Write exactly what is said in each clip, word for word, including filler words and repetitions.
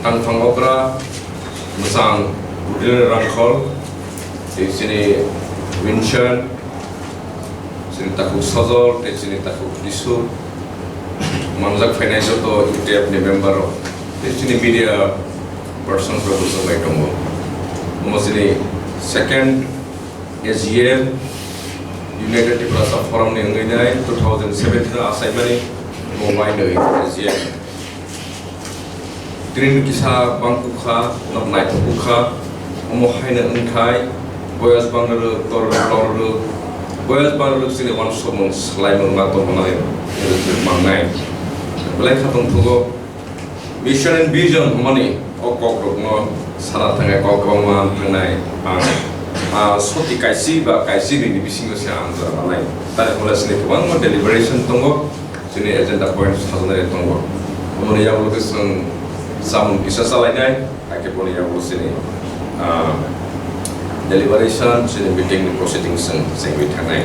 Tangphang okra, mwsang Budil Rangkhol, tei chini Vincent, chini takhuk Sojol, tei chini takhuk Isur, manjak phainai joto U T F ni member rok, tei chini media person rok bo chwng bai tongo. Omo chini second A G M, United Tiprasa Forum ni wngwi nai two thousand seventeen o achaimani omo wainwi A G M. Tini kisa bangkukha, nok naithokukha, omo haino wngthai, boyas bangrwrwk, torrwk, torrwk, boyas bangrwrwk chini uansukmung swlaimung ma tongmanai, mangnai. Belai kha tongthogo, mission and vision hwnmani o kokrokno sana thangnai, kok kwbangma thangnai, ah, ah, soti kaisi ba kaisi nini bisingo se ang jora manai. Tari hwnle chini kwbangma deliberation tongo. Chini agenda point sajaknai tongo. Omoni yagulo khe chwng chamung kisa chalainai, hakhe boni yagulo chini, ah, deliberation, chini meeting ni proceedings chwng chengwi thangnai.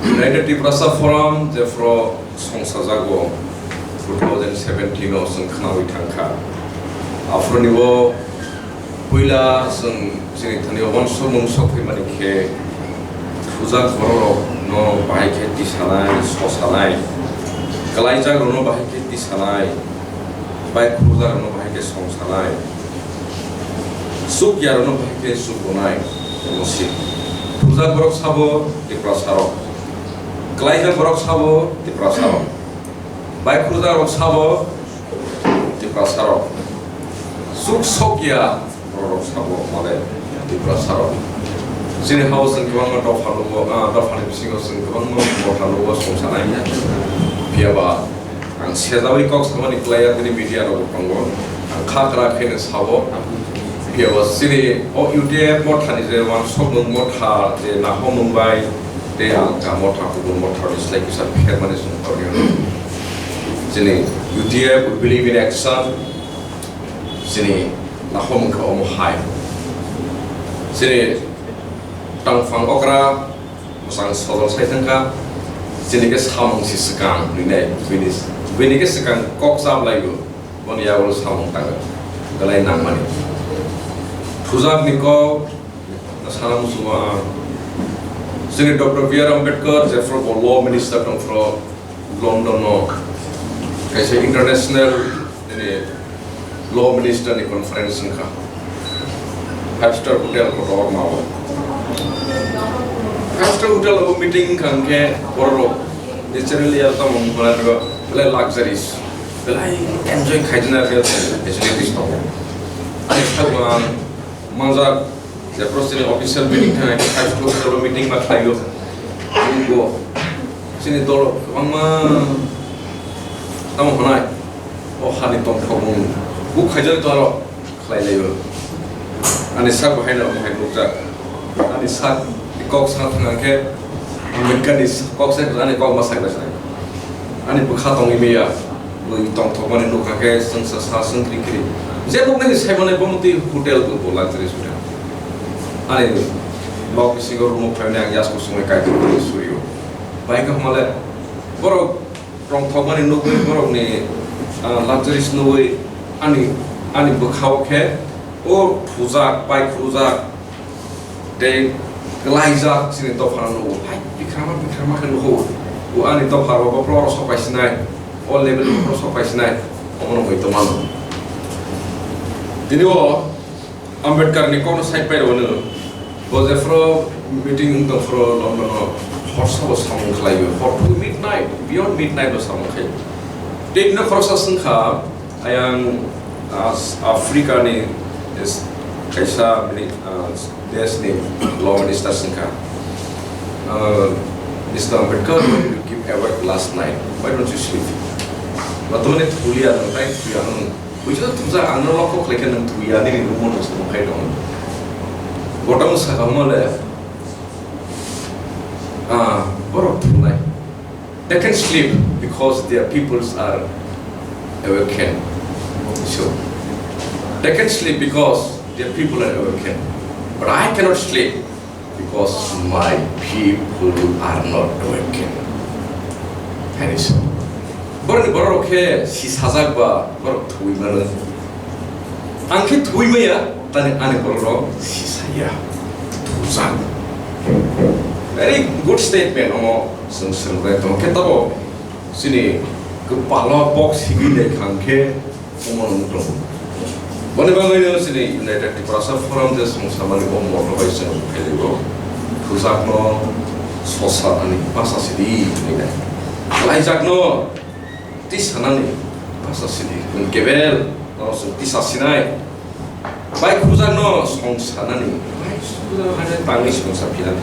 United Tiprasa Forum, jephru songsajago two thousand seventeen o chwng khnawi thangkha. Aphuruni o Puila chwng chini thani uansukmung sok phaimani khe, thujak bororokno bahai khe tisanai, sosanai, kwlaijakrokno bahai khe tisanai, bai khurjakrokno bahai khe songsanai, chukyarokno bahai khe chukrunai, omo se. Thujak borok sabo Tiprasarok, kwlaijak borok sabo Tiprasarok. Bai khurjakrok sabo Tiprasarok. Suk sokya bororok sabo male Tiprasarok. Chini hao chwng kwbangma dopha nugo, ah, dophani bisingo chwng kwbangma motha nugo songsanai. Phiya ba ang sejawi kok samani kwlaiya tini media rok tongo. Ang kha kwrak khe sabo. Phiya ba chini o U T F mothani je uansukmung motha je nahomung bai tei ang ka motha kubun motha ni slai kisa phermani chwng tornio. Chini U T F, we believe in action. Chini nahomung kha omo hai. Chini tangphang okra, mwsang sojol sai thangkha. Chini khe samung si swkang hwnwi nai. Bini, bini khe swkang kok chablaigo. Boni yagulo samung tangwi belai nangmani. Thujakni kok sana muchungo ang. Chini Doctor B R Ambedkar jephru bo law minister tongphru London o kaisa international, nini, law minister ni conference wngkha. Five star hotel kotor mao. Five star hotel o meeting wngkha hwnkhe bororok naturally ya tamo wngkha belai luxuries. Belai enjoy khaijana khe facilities tongo. Ani sabo ang manjak je pro chini official meeting thang khe khai salo salo meeting ma khlaio. Bo chini dol kwbangma tamo hwnai o hani tongthokmung bu khaijak to aro khlai laio. Ani sak bo haino omo hai nukjak. Ani sak ni kok sa thang khe Ambedkar ni kok sai ani kok ma sai bai sai. Ani bwkha tongwi maya. Bwi tongthokmani nukha khe chwngsa sa chwng kri kri. Je nuknani saimanai bomo twi hotel bo bo luxury hotel. Ani nok bisingo room o phaimani ang yasku songwi kaitor kri surio. Bai khe hwnmale borok tongthokmani nugwi borokni, ah, luxuries nugwi ani, ani bwkhao khe o thujak, pai khurjak, tei kwlaijak chini dophano nugo. Hai, bikrama, bikrama khe nugo. O ani dopha rok, o borok sok pai sinai, o level ni borok sok pai sinai, omono muitu mano. Tini o Ambedkar ni kokno sai pai rwno, bo jephru meeting wng tongphru London o, hor sabo samung khlaio, hor to midnight, beyond midnight o samung khai. Tei bini khoroksa swngkha, ayang, ah, Africa ni is-, kaisa mini-, ah, desh ni law minister swngkha, ah, Mister Ambedkar, why did you keep awake last night? Why don't you sleep? Ba tamani thulia nang tai thuya nang. Buisu thumsa ang no lok kok khlai khe nwng thuya nini room o nwng song khai tong. Bottom saka mo le, ah, borok thumnai. They can sleep because their peoples are awakened. So, they can sleep because their people are awakened. But I cannot sleep because my people are not awakened. Hai se. Borokni borok khe si sajak ba borok thwi mano. Ang khe thwi maya, tani ani borok rok sisaya. Thujak. Very good statement omo chwng swrwngbai tong khe tabo chini kwpalo bok simi nai khang khe omo nung tong. Boni bagwi no chini United Tiprasa Forum je songsamani bo moto bai chwng phailaibo. Thujak no sosa ani basa sidi hinwi nai. Laijak no twi sanani basa sidi, kebel no chwng twi sasinai. Bai khujak no song sanani, bai khujak no hai tangwi song saphinani,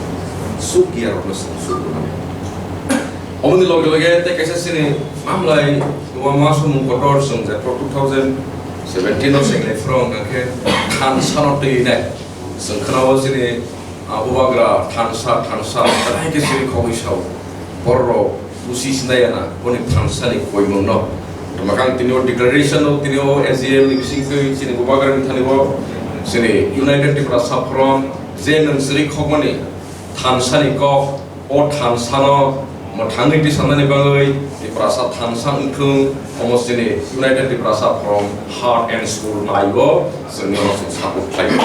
suk giya rok no song suk rwnani. Omoni loge loge tei kaisa chini mamlai wama sumung kotor chwng je two thousand seventeen o chwng le phrwng hwnkha khe thansa no twi nai. Chwng khwnao chini Ah, Bubagra thansa, thansa, belai khe siri khogwi sao. Bororok busi sinai ya na, boni thansa ni koimung no. Tamo kang tini o declaration o, tini o S G M ni bising twi chini Bubagra ni thani o, chini United Tiprasa Forum, je nwng siri khogmani thansa ni kok, o thansa no mwthangwi tisanani bagwi Tiprasa thansa wngthung, omo chini United Tiprasa Forum Heart and Soul naigo, chwngno chwng support khlaio.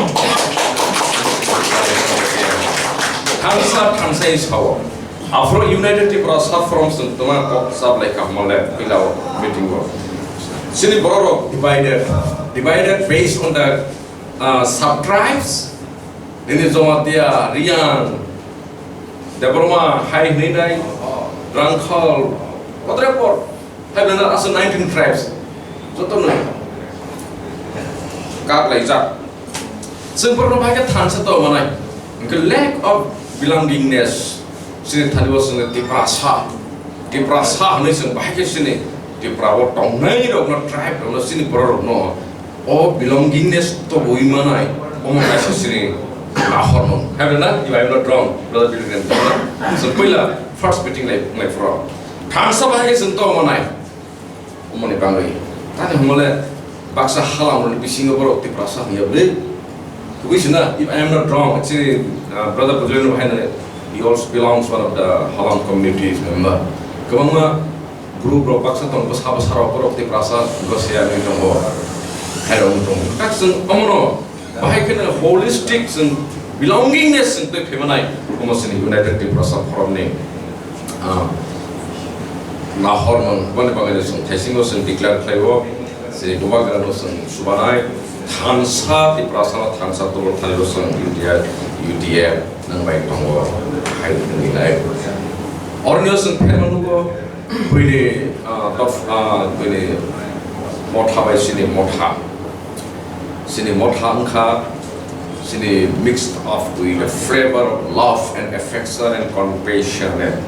Thansa thansa hi sao. Aphuru United Tiprasa Forum chwng twma kok chaplai kha mole pilao meeting o. Chini bororok divided, divided based on the, uh, sub tribes. Nini Jamatia, Riang, Debbarma hai hwnwi nai, Rangkhal, Kotrepor, hai hwnwi nai aswk nineteen tribes, jotono kak laijak. Chwng borokno bahai khe thansa tong manai, hwnkhe lack of belongingness, chini thani o chwngno Tiprasa, Tiprasa hwnwi chwng bahai khe chini Tipra o tongnai rokno, tribe rokno, chini borok rokno, O belongingness tobwi manai, omo kaisa sini nahormung. Hai na, if I am not wrong, brother Billy Graham, na? So, puila first meeting lai, lai phro. Thansa bahai khe chwng to manai. Omoni bangwi. Tani humole baksa halam roni bisingo borok Tiprasa hwnwi bwlwi. Tugwi sina, if I am not wrong, actually, uh, brother Bujreng bahai na, he also belongs one of the Halam communities member. Kwbangma Group rok baksa tongo, bwsa bwsa rok borok Tiprasa gosia wngwi tongo, khairok wngwi tongo. Tak chwng omono bahai kheno holistic chwng belongingness chwng twi phaimanai, omo chini United Tiprasa Forum ni, ah, nahormung boni bagwi chwng thaisingo chwng declare khlaibo, chini Bubagra no chwng chubanai, thansa Tiprasa no thansa tubur thani bo chwng U T F, U T F nang bai tongo, hai wngwi nai. Oroni o chwng phaima nugo, Buini, ah, dof-, ah, buini motha bai chini motha. Chini motha wngkha, chini mixed up with the flavor of love and affection and compassionate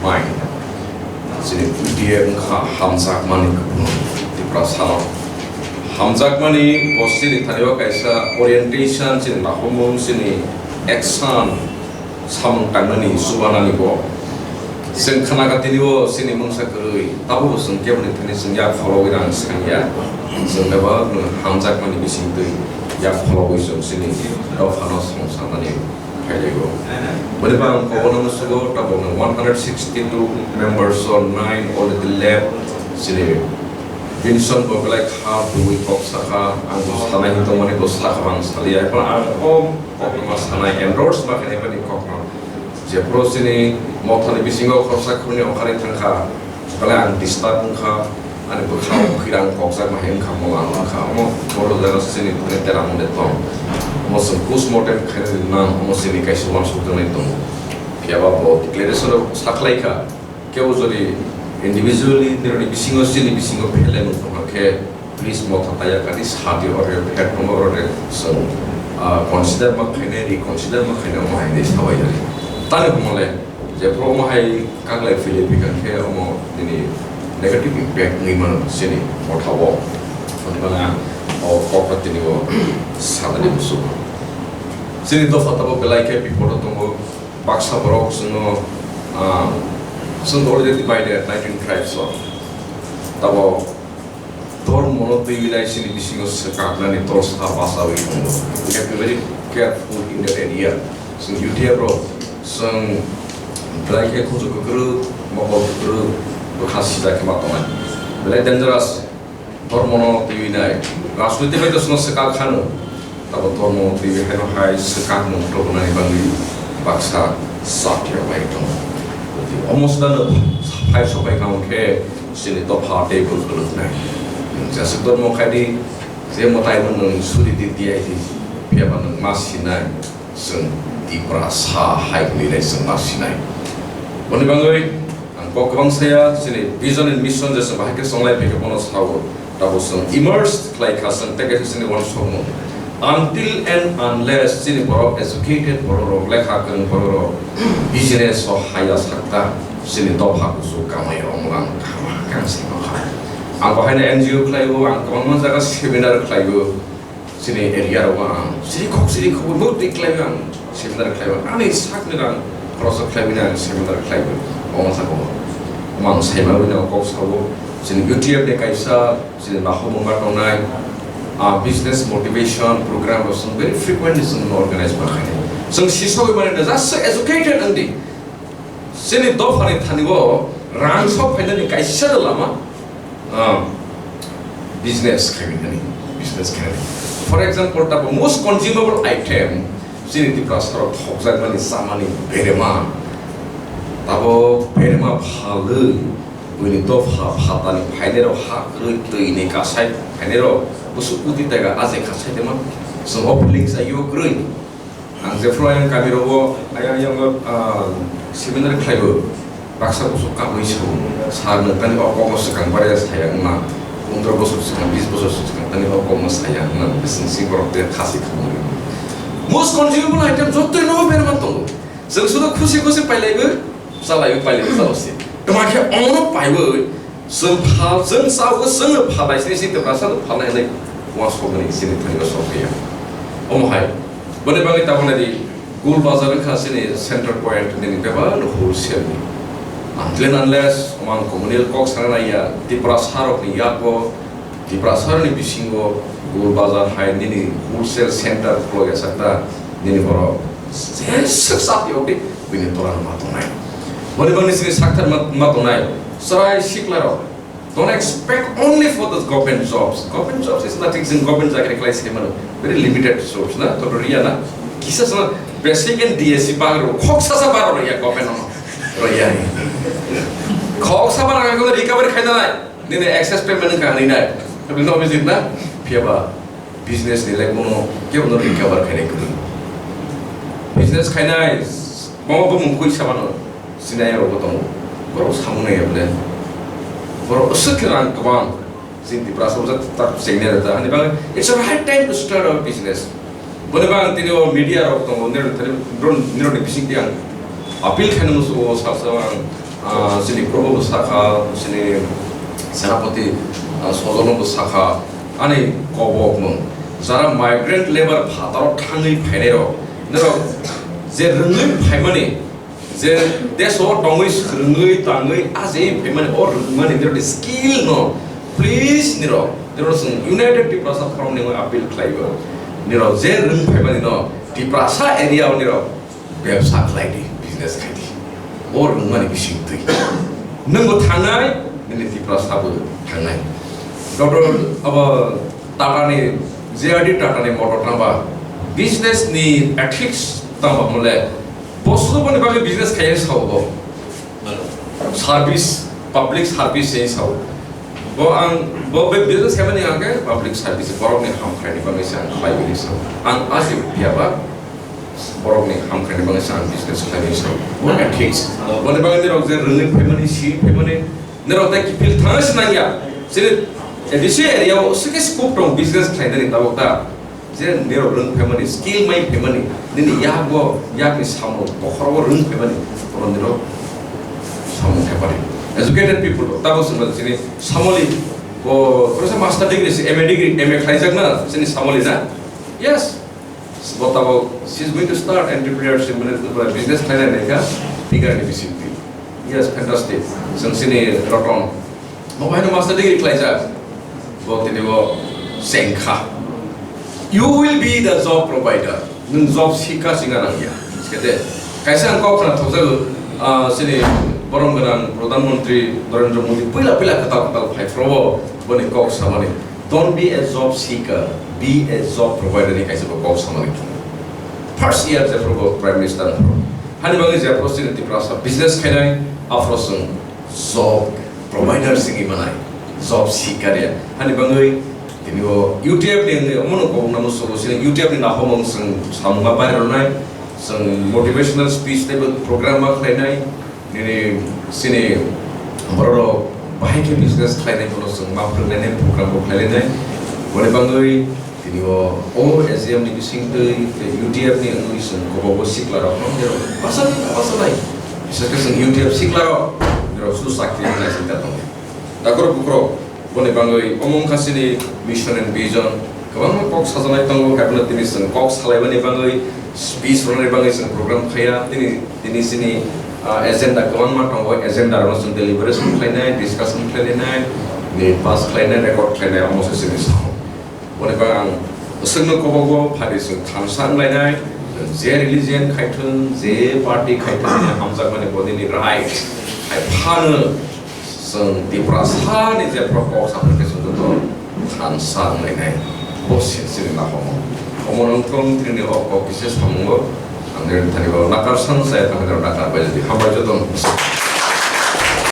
mind. Chini buddhi wngkha hamjakmani kubun Tiprasa no. Hamjakmani bo chini thani o kaisa orientation, chini nahormung, chini action, samung tangnani, chubanani bo. Chwng khna kha tini o chini mungsa kwrwi, tabukbo chwng keboni thani chwng yak phologwi rang sangya. Chwng bebak no hamjakmani bisingtwi yak phologwi chwng chini dophano songsanani phailaigo. Boni bang kobono musugo tabukno one hundred sixty-two members o nine already left. Chini Benson bo belai kha tubui kok sakha, ang bo sanai hinwi tongmani bo sakha bang saliya. Ephano ang kom Koktwma sanai endorse ma khainai bani kokno. Jephuru chini mothani bisingo khorsa khorni ongkhorwi thangkha, belai ang disturb wngkha, ani bwkhao phirang kokjakma hai wngkha, molang wngkha, omo bohrok jagao chini thani tera mone tong. Omo chwng post mortem khainani nang, omo chini kaisa uansukjaknai tongo. Phiyaba bo declaration rok sakhlaikha, Kebo jodi individually nirokni bisingo, chini bisingo pherlaimung tongkha khe, please motha taya kati sati oro pher tongma oro chwng, ah, consider ma khainai, reconsider ma khainai omo hai hinwi sabai jani. Tani humole, jephuru omo hai kaklai philwi phikha khe omo nini negative impact wngwi mano chini motha o. Hwnwi mano ang o kokno tini o sanani muchungo. Chini dopha tabuk belai khe biphodo tongo. Baksa borok chwngno, ah, chwng already divided nineteen tribes o. Tabok dhormono twiwi nai chini bisingo swkaknani tolsa bachaui tongo. We have to be very careful in that area. Chwng U T F rok chwng belai khe kuchuk kwkrwk, mokol kwkrwk, bwkha sida khe ma tongnai. Belai dangerous. Dhormono twiwi nai, rajniti bai to chwngno swkak khano, tabo dhormono twiwi haino hai swkakmung tubunani bagwi baksa chak rok bai tongo. Omo swkangno phai sopai kha hwnkhe chini dopha teibo kwlwknai. Nwng jeswk dhormo khai di, je mwtaino nwng suri di, tiyai di, phiyaba nwng ma sinai. Chwng Tiprasa hai hwnwi nai chwng ma sinai. Boni bagwi ang kok kwbang saya, chini vision and mission je chwng bahai khe chonglai phaikhe bono sao. Tabo chwng emerge khlai kha chwng tei kaisa chini uansukmung. Until and unless chini borok educated borok rok, lekha kwrwng borok rok business o haya sakta, chini dopha kuchuk kamai rok wngma ang kha, kang se ma kha. Ang bahaino N G O khlai o, ang kwbangma jaga seminar khlai o. Chini area rogo ang chiri khok chiri khok bo twi khlai ang seminar khlai ang ani sakni rang khoroksa khlai bini ang seminar khlai o. Omo saka o omo ang saima bini ang kok sao chini U T F ni kaisa chini nahomung ba tongnai a business motivation program rok chwng very frequently chwng organize ma khainai. Chwng sisogwi mani just educated wng di. Chini dophani thani o rang sok phainani kaisa lama, ah, business khainani, business khainani. For example, tabo most consumable item, chini Tiprasa rok thokjakmani chamani berema. Tabo berema phalwi, buini dopha phatani phainai rok ha kwrwi twi ni kasai phainai rok, bwswk kuti tega aje kasai de ma. Chwng o feelings ayo kwrwi. Ang jephru ayang kami rogo, ayang, ayang, ah, seminar khlaibo, baksa bosok kabui sabo, sir nwng tani o kokno swkang barya saya wngma, pondro bosor swkang, bis bosor swkang tani o kokno saya wngma, bising si borok tei khasi khamung. Most consumable item jottoi no berma tongo. Chwng sudo khusi khusi pailaibo, chalaibo, pailaibo, chalo se. Tma khe ono paibo, Chwng phal, chwng sao, chwng phalai sini si Tiprasa no phalnai hinwi uansukmani chini thani o sok phaio. Omo hai, boni bagwi tabuk nai di, Gul Bazar wngkha chini center point nini bebak no wholesale ni. Until and unless omo ang communal kok sana nai ya, Tiprasa rok ni yago, Tiprasa rok ni bisingo Gul Bazar hai nini wholesale center khulok ya sakta nini borok jeswk chap yok di, bini tola no ma tongnai. Boni bagwi chini sakthar ma, ma tongnai, chwrai sikla rok. Don't expect only for the government jobs. Government jobs is nothing, chwng government chakri khlai se mano. Very limited source na, to riya na. Kisa sa basic and D S C bag ro, khok sa sa baro riya government no. Riya. Khok sa baro ko recover khai na nai. Nini excess payment ka ni nai. Tapi no visit na. Phiya ba business ni lai kono ke no recover khai nai kuni. Business khai nai. Mo bo mung kui sa mano. Sinai rok bo tongo. Borok samung nai ya bole. Borok aswk khe rang kwbang. Chini Tiprasa bo jat tak chengnai rok ta. Hani bang, it's a right time to start a business. Boni bang tini o media rok tongo, nirok thani, nirok, nirok ni bising tiang appeal khaina musugo, sasa ang, ah, chini Probo bo sakha, chini Senapati, ah, Sojol bo sakha, ani kobok mung. Jara migrant labour phataro thangwi phainai rok, nirok je rwngwi phaimani, je deso tongwi swrwngwi tangwi ajei phaimani, o rwngmani nirokni skill no please nirok, nirok chwng United Tiprasa Forum ni appeal khlaiwi nirok je rwng phaimani no Tiprasa area o nirok bebsa khlai di, business khai di, o rwngmani bising twi nwngbo thangnai, nini Tiprasa bo thangnai. Doctor abo Tata ni, J R D Tata ni motor tangba business ni ethics tangba mole. Bosor boni bagwi business khai sao bo. Service, public service se sao. Bo ang, bo be business khai mani ang ke public service, borok ni ham khai ni bagwi se ang khlai ni sao. Ang aje phiya ba borok ni ham khai ni bagwi se ang business khai ni sao. Bo ethics. Boni bagwi nirok je rwngwi phaimani, si phaimani, nirok tai kiphil thangna se nangya. Chini A D C area o swke scope tong business khlai nani tabok ta. Je nirok rwng phaimani, skill mai phaimani, nini yago, yakni samung, bokhorogo rwng phaimani, bono nirok samung khaipari. Educated people, tabo chwngno chini samoli, bo, professor master degree, M A degree, M A khlaijakna, chini samoli na? Yes. Bo tabo, she is going to start entrepreneurship, mane, business khlainai naikha, bigger ni bisingtwi. Yes, fantastic. Chwng chini Roton. Bo bahai no master degree khlaijak. Bo tini bo sengkha. You will be the job provider. Nwng job sikha singa nangya. Skete. Kaisa ang kok khna thokjago, ah, chini borom gwnang Pradhan Mantri Narendra Modi puila puila kwtal kwtal phai phrobo. Boni kok samani, "Don't be a job seeker, be a job provider" ni kaisa bo kok samani. First year jephru bo Prime Minister phru. Hani bagwi jephru chini Tiprasa business khainai, aphru chwng job provider sigi manai, job seeker ya. Hani bagwi tini o U T F ni wngwi omono kok namo sobo chini U T F ni nahomung chwng samung ma pairwnai, chwng motivational speech tei bo program ma khlainai. Nini sini borok bahai khe business khlainai bono chwng ma phwrwngnainai program bo khlailainai. Boni bagwi tini o, o S D M ni bising twi tei U T F ni wngwi chwng kobogo sikla rok no basa basa nai. Bises khe chwng U T F sikla rok, rok su chakri nai sing ta tongo. Takhro bukhro, boni bagwi omo wngkha chini mission and vision. Kwbangma kok sajaknai tongo, haikhe tini chwng kok salaimani bagwi, speech rwnani bagwi chwng program khaiya. Tini, tini chini, ah, agenda kwbangma tongo, agenda rokno chwng deliberation khlainai, discussion khlainai, ni pass khlainai, record khlainai, omo se chini samung. Boni bagwi ang chwngno kobogo phadi chwng thansa wnglainai, je religion khaithwng, je party khaithwng, hamjakmani bodini right, hai phano Chwng Tiprasani jephru kok saphru khe chwng joto thansa wnglainai. Bo se chini lahomo. Omo wngthung tini o kok kisa samungo. Ang nini thani bo nakar san saya thangwi nakar bai jadi hambai joto.